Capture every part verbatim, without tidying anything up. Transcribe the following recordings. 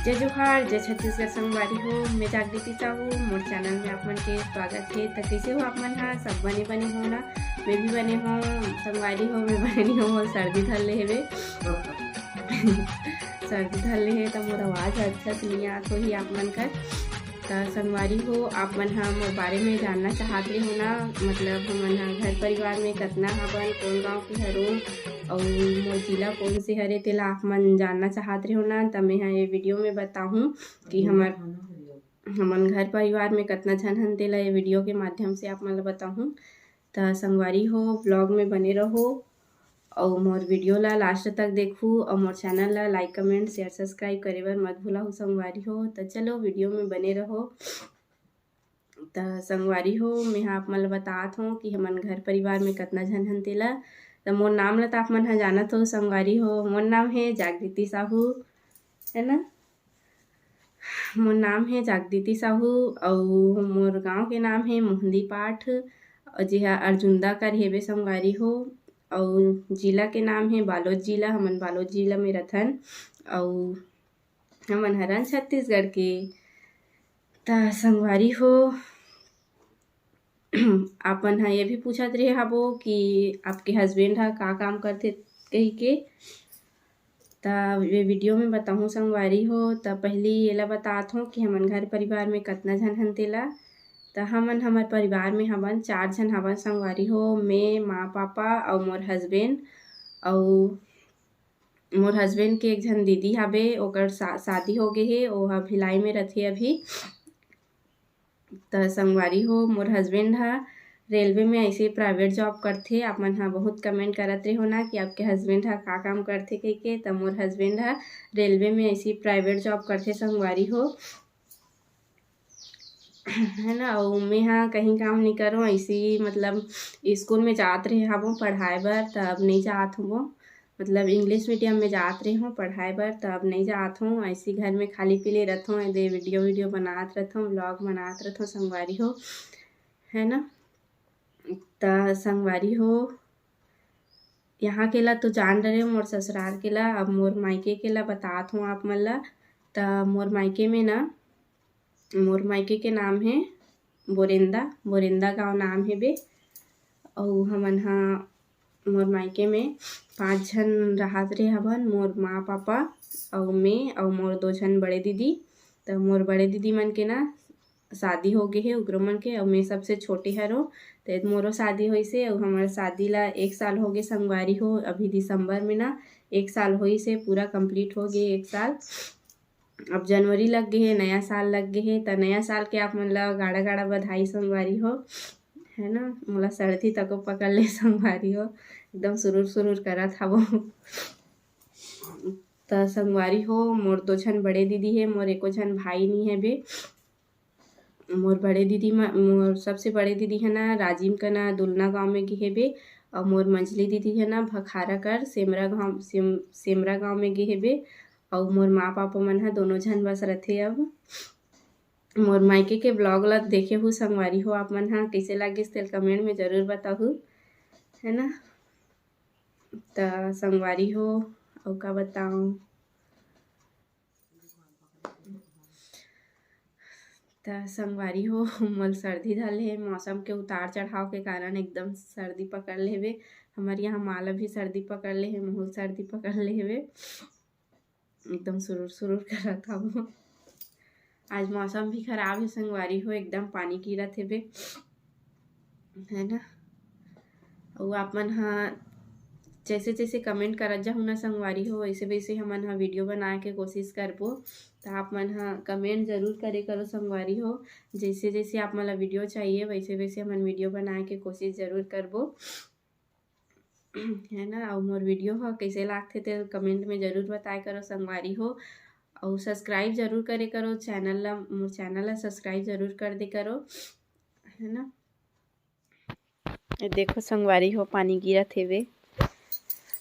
जय जोहार, जय छत्तीसगढ़ संगवारी हो। मैं जागृति साहू, मोर चैनल में आप मन के स्वागत हे। त कइसे हो आप मन ह? सब बने बने हो ना? मैं भी बने हो संगवारी हो, मैं बने नहीं हो, मोर सर्दी धर ले हेवे। सर्दी धर ले हे त मोर आवाज अच्छा से नहीं आत होही आप मन कर। त संगवारी हो, आप मन ह मोर बारे में जानना चाहत रहे हो ना, मतलब हमन ह घर परिवार में कतना हवन, कौन गांव के हरो, अउ मोर जिला कौन से हरे, तेला आप मन जानना चाहत रहे हो ना, त मैं ह ये वीडियो में बताहूँ कि हमर, हमन घर परिवार में कतना झन हन, तेला ये वीडियो के माध्यम से आप मन ल बताहूँ। त संगवारी हो, व्लॉग में बने रहो अउ मोर वीडियो ला लास्ट तक देखू अउ मोर चैनल ला लाइक, कमेंट, शेयर, सब्सक्राइब करे बर मत भूलहू संगवारी हो। त चलो वीडियो में बने रहो। त संगवारी हो, मैं ह आप मन ल बतात हों कि हमन घर परिवार में कतना झन हन तेला। त मोर नाम ल त आप मन ह जानत हो संगवारी हो, मोर नाम हे जागृति साहू, है ना? मोर नाम हे जागृति साहू अउ मोर गांव के नाम हे मोहंदी पाठ, अउ जेहा अर्जुंदा कर हेबे संगवारी हो। अउ जिला के नाम हे बालोद जिला, हमन बालोद जिला में रथन। अउ हमन हरन छत्तीसगढ़ के। त संगवारी हो, आप मन ह ये भी पूछत रहे हबो कि आपके हस्बैंड ह का काम करथे कहिके। त ये वीडियो में बताहूँ संगवारी हो। त पहली येला बतात हों कि हमन घर परिवार में कतना झन हन तेला। त हमन हमर परिवार में हमन चार झन हवन संगवारी हो, मैं, माँ, पापा अउ मोर हस्बैंड। अउ मोर हस्बैंड के एक झन दीदी हाबे, ओकर शा-, शादी हो गे हे, ओहा भिलाई में रथे अभी। त संगवारी हो, मोर हस्बैंड ह रेलवे में ऐसे प्राइवेट जॉब करथे। आप मन ह बहुत कमेंट करत रहे हो ना कि आपके हस्बैंड ह का काम करथे कहिके। त मोर हस्बैंड ह रेलवे में ऐसे प्राइवेट जॉब करथे संगवारी हो, है ना। अउ मैं ह कहीं काम नहीं करूँ, ऐसे ही मतलब स्कूल में जात रहे हबो पढ़ाए बर, त अब नहीं जात हबो। मतलब इंग्लिश मीडियम में जात रहे हूँ पढ़ाए बर, त अब नहीं जात हूँ। ऐसे घर में खाली पीले रहत हूँ, एदे वीडियो वीडियो बनात रहत हूँ, व्लॉग बनात रहत हूँ संगवारी हो, है ना। त संगवारी हो, यहाँ के ला तो जान रहे हो, मोर ससुराल के ला। अब मोर मायके के ला बतात हूँ आप मन ला। त मोर मायके में ना, मोर मायके के नाम हे बोरेंदा, बोरेंदा गांव नाम हे बे। अउ हमन ह मोर मायके में पाँच झन रहत रहे हवन, मोर माँ, पापा अउ मैं अउ मोर दो झन बड़े दीदी। त मोर बड़े दीदी मन के ना शादी हो गे हे उकरो मन के, अउ मैं सबसे छोटे हरो। त मोरो शादी होइस हे, अउ हमर शादी ला एक साल हो गे संगवारी हो। अभी दिसंबर में ना एक साल होइस हे, पूरा कंप्लीट हो गे एक साल। अब जनवरी लग गे हे, नया साल लग गे हे, त नया साल के आप मन ला गाड़ा गाड़ा बधाई संगवारी हो, है ना। मोला सर्दी तको पकड़ ले संगवारी हो, एकदम सुरूर सुरूर करत हवो। त संगवारी हो, मोर दो झन बड़े दीदी हे, मोर एको झन भाई नी हे बे। मोर बड़े दीदी म-, मोर सबसे बड़े दीदी हे ना, राजिम कना दुलना गांव में गे हे बे, अउ मोर मंझली दीदी हे ना, भखारा कर सेमरा गांव, सेम-, सेमरा गांव में गे हे बे। अउ मोर माँ पापा मन ह दोनों झन बस रथे अब। मोर मायके के व्लॉग ला देखे हू संगवारी हो, आप मन ह कइसे लागिस तेल कमेंट में जरूर बताहू, है ना। त संगवारी हो, अउ का बताऊं, त संगवारी हो, मोल सर्दी धर ले हे, मौसम के उतार चढ़ाव के कारण एकदम सर्दी पकड़ ले हेवे। हमर यहाँ माला भी सर्दी पकड़ ले हे, महूल सर्दी पकड़ ले हेवे। एकदम सुरूर सुरूर करत हवो। आज मौसम भी खराब हे संगवारी हो, एकदम पानी गिरत हेवे, है ना। अउ आप मन ह जैसे जैसे कमेंट करत जाहू ना संगवारी हो, वैसे वैसे हमन ह वीडियो बनाए के कोशिश करबो। त आप मन ह कमेंट जरूर करे करो संगवारी हो, जैसे जैसे आप मन ला वीडियो चाहिए वैसे वैसे हमन वीडियो बनाए के कोशिश जरूर करबो, है ना। अउ मोर वीडियो ह कइसे लागथे ते कमेंट में जरूर बताए करो संगवारी हो, अउ सब्सक्राइब जरूर करे करो चैनल ला, मोर चैनल ला सब्सक्राइब जरूर कर दे करो, है ना। ये देखो संगवारी हो, पानी गिरत हेवे,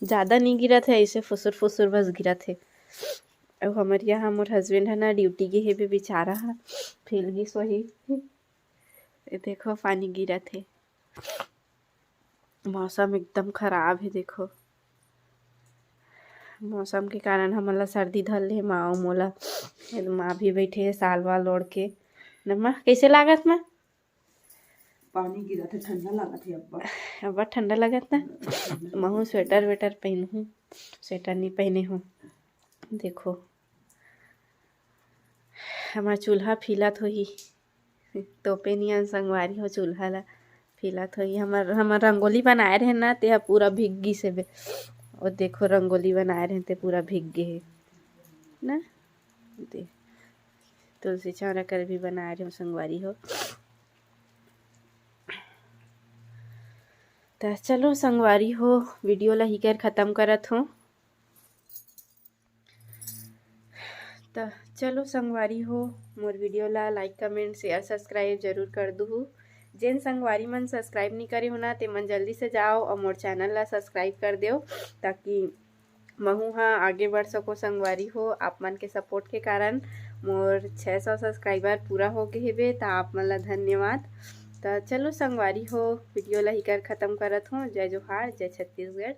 ज्यादा नहीं गिरत हे, ऐसे फुसुर फुसुर बस गिरत हे। अउ हमर यहाँ मोर हस्बैंड है ना, ड्यूटी गे हेबे बेचारा ह, फैल गिस होही। ये देखो पानी गिरत हे, मौसम एकदम खराब हे। देखो मौसम के कारण हमन ला सर्दी धर ले हे माँ अउ मोला। ये माँ भी बैठे हे साल वाल ओढ़ के। न माँ, कैसे लागत माँ? पानी गिरत हे, ठंडा लागत हे अब्बड़। अब्बड़ ठंडा लागत ना? महू स्वेटर वेटर पहनहूँ, स्वेटर नहीं पहने हूँ। देखो, हमर चूल्हा फीलत होही, तोपे नियन संगवारी हो चूल्हा ला फीलत होही। हमर, हमर रंगोली बनाए रहे ना, तेहा पूरा भीग गिस हे बे। ओ देखो, रंगोली बनाए रहे ते पूरा भीग गे हे ना। दे, तुलसी चौरा कर भी बनाए रहे संगवारी हो। त चलो संगवारी हो, video ला ही कर खत्म करत हो। त चलो संगवारी हो, मोर video ला like, comment, share, subscribe जरूर कर दुहू। जेन संगवारी मन subscribe नहीं करे हो ना, ते मन जल्दी से जाओ और मोर channel ला subscribe कर देव, ताकि महू हा आगे बढ़ सको संगवारी हो। आप मन के support के कारण मोर छह सौ subscriber पूरा हो गे हेबे, त आप मन ला धन्यवाद। त चलो संगवारी हो, video ला ही कर खत्म करत हो। जय जोहार, जय छत्तीसगढ़।